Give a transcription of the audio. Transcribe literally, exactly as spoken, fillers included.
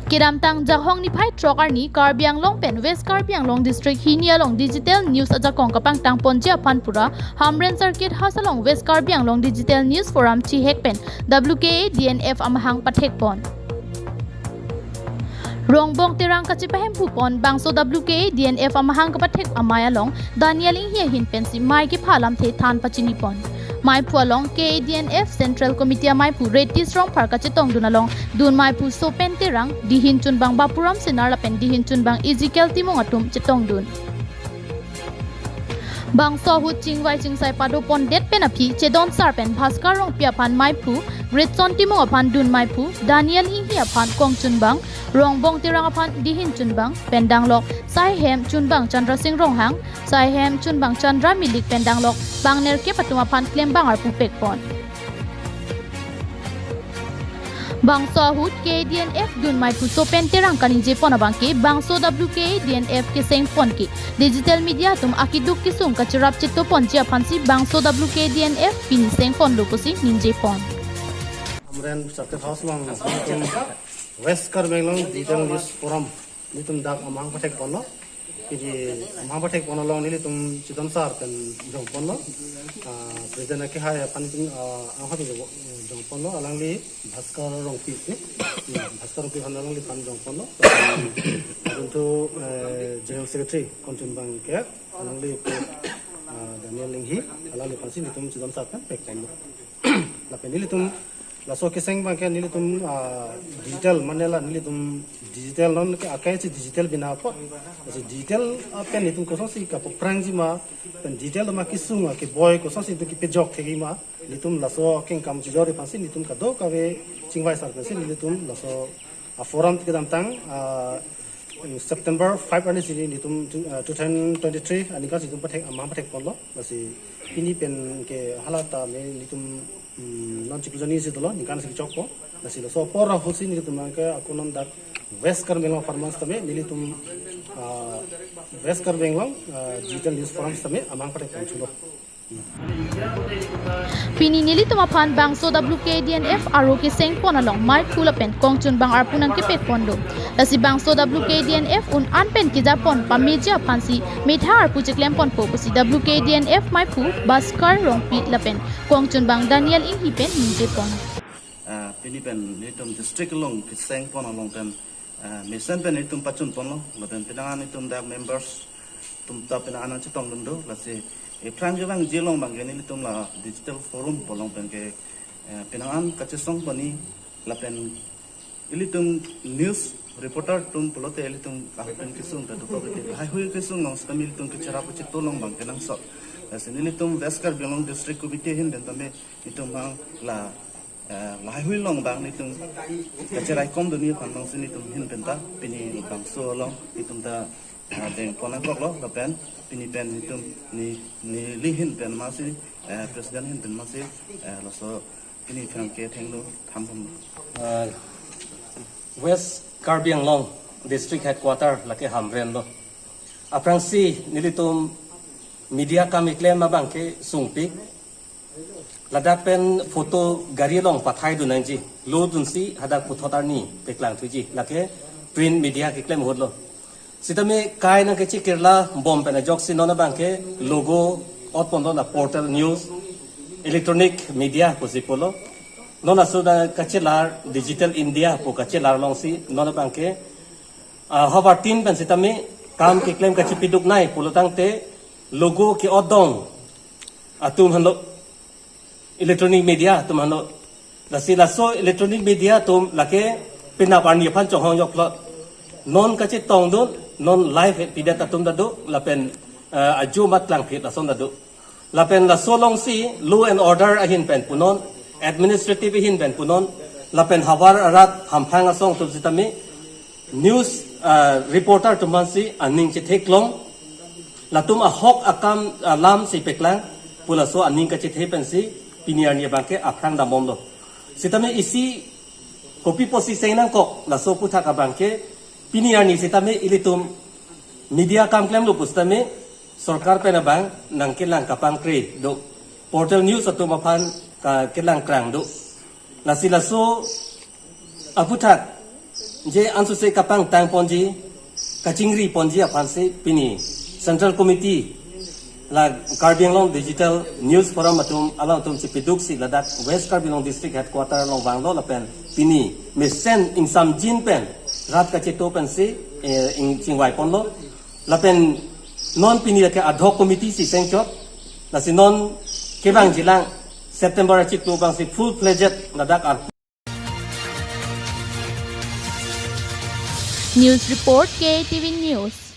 Kedamtang Jakhong niphai throk arni Karbi Anglong pen West Karbi Anglong district hini along digital news ajakong kapangtang ponji aphan pura Hamren Circuit House along West Karbi Anglong Digital News Forum chihek pen W K A D N F amahang pathek pon. Rongbong Terang kachipahemphu pon bangso W K A D N F amahang kapathek amei along Daniel Inghi ahin pensi mei kepha alamthe than pachini pon. Meiphu along K A D N F Central Committee ameiphu Reti Srongphar kachetongdun along dun meiphu Sopen Terang, dihin chunbang Bapuram Senar lapen dihin chunbang Ezekiel Timung atum chetongdun. Bangso ahut chingvai chingsai pado pondet pen aphi chedonsar pen Bhaskar Rongpi aphan meiphu, Ritson Timung aphan dun meiphu, Daniel Inghi aphan kong chunbang, Rongbong Terang aphan dihin chunbang, pen danglok sai hem chunbang Chandra Singh Ronghang, sai hem chunbang Chandra Milik pen danglok bang nerkep atum aphan klembang arpu pek pon. Bangso ahut K A D N F dun meiphu Sopen Terang kaningje pon abangke bangso W K A D N F keseng pon ke digital media atum akeduk kesung kacherap cheto ponji aphansi bangso W K A D N F pini seng ponlo pusi ningje pon. Hamren Circuit House along nelitum West Karbi Anglong Digital News Forum nelitum dak amahang pathek ponlo. Pini amahang pathek pon along nelitum chedonsar pen jong ponlo. Ah, President akehai aphan nelitum, ah, anghot jong, jong ponlo. Alangli Bhaskar Rongpi, eh? Hmm, Bhaskar Rongpi aphan alangliphan jong ponlo. Adun tu, eh, General Secretary kong chunbang ke alangli, ah, Daniel Inghi, alangliphansi nelitum chedonsar pen pek ponlo. Lapen nelitum laso keseng abangke nelitum, ah, digital mane la nelitum digital non ke akai si digital bina po. Si digital, ah, pen nelitum kosonsi kapaphrangji ma, pen digital ma kesung, ah, keboi kosonsi nelitum kepajok thekji ma, nelitum laso akengkam chejor aphansi nelitum kadokave chingvai sar pensi nelitum laso, ah, forum kedamtang, ah, September five arni si nelitum, ah, two thousand twenty-three aningkan si nelitum pathek, amahang pathek ponlo. Lasi pini pen ke hala ta me nelitum, mm, non chiklo jani si dolo, ningkan si chokpo. Lasi laso apor ahutsi nelitum ke ako non dak West Karbi Anglong apharman sitame nelitum, ah, West Karbi Anglong, ah, Digital News Forum sitame amahang pathek pon chulo. Pini nelitum aphan bangso W K A D N F aro keseng pon along meiphu lapen kong chunbang arpu nangkepek ponlo. Lasi bangso W K A D N F un-an pen keja pon pameji aphansi methang arpu cheklem ponpo pusi W K A D N F meiphu Bhaskar Rongpi lapen kong chunbang Daniel Inghi pen ningje pon. Ah, pini pen nelitum district along keseng pon along pen, ah, mesen pen nelitum pachun ponlo, lapen penang an nelitum dak members atum ta penang an chetongdun do, lasi ephrang kevangji along abangke nelitum la digital forum pu along pen ke, eh, penang an kachesong pon ni lapen ilitum news reporter atum pulote ilitum ahut pen kesung ta dokok ite. Lahaihui kesung along sitame ilitum kecherap cheto along abangke nangsot. Lasi nelitum West Karbi Anglong District Committee ahin pen tame itum abang la, eh, lahaihui along abang nelitum kacheraikom dunji aphan abangsi nelitum ahin pen ta pini bangso along itum ta, eh, deng pon nangkoklo lapen pini pen itum ne, neli ahin pen masi, eh, President ahin pen masi, eh, laso pini aphrang ke thengno tham pon. Ah, West Karbi Anglong District Headquarter lake Hamren lo. Aphrangsi nelitum media kam keklem abangke sungpik. Ladak pen photo gari along pathaidun nangji. Lo dunsi hadak puthot arni paklang thuji. Lake print media keklem ahut lo. Sitame kai nangkechikirla bom pen ajoksi non abangke logo ot pon do na portal news, electronic media pusi pulo. Non aso da kachelar Digital India pu kachelar alongsi non abangke, ah, havar tin pen sitame kam keklem kachipiduk nai pulo tangte logo ke-ot dong atum henlo electronic media atum henlo. Lasi laso electronic media atum lake penap arni aphan chonghong joklo. Non kachetongdun, non live pidet atum ta do, lapen, eh, ajo mat klangphit lason ta do. Lapen laso alongsi law and order ahin pen punon, administrative ahin pen punon, lapen havar arat hamphang asong atum sitame news, ah, reporter atum aphansi aning chetheklong, latum ahok akam, ah, alamsi paklang pu laso aning kachethe pensi pini arni abangke aphrang dambomlo. Sitame isi kopi pusi seng nangkok laso aphuthak abangke pini arni sitame ilitum media kam klemlo pu sitame sorkar pen abang nangkelang kapangkre do. Portal news atum aphan ka kelang krang do. Lasi laso aphuthak Je ansose kapangtang ponji, kachingri ponji aphansi pini Central Committee la Karbi Anglong Digital News Forum atum alangtum si piduksi ladak West Karbi Anglong District Headquarter along vanglo lapen pini mesen ingsamjin pen rat kacheto pensi, eh, ing chingvai ponlo lapen non pini ke ad hoc committee si sengchot, lasi non kevangjilang September achiklo abangsi full fledged ladak ar News report, K T V News.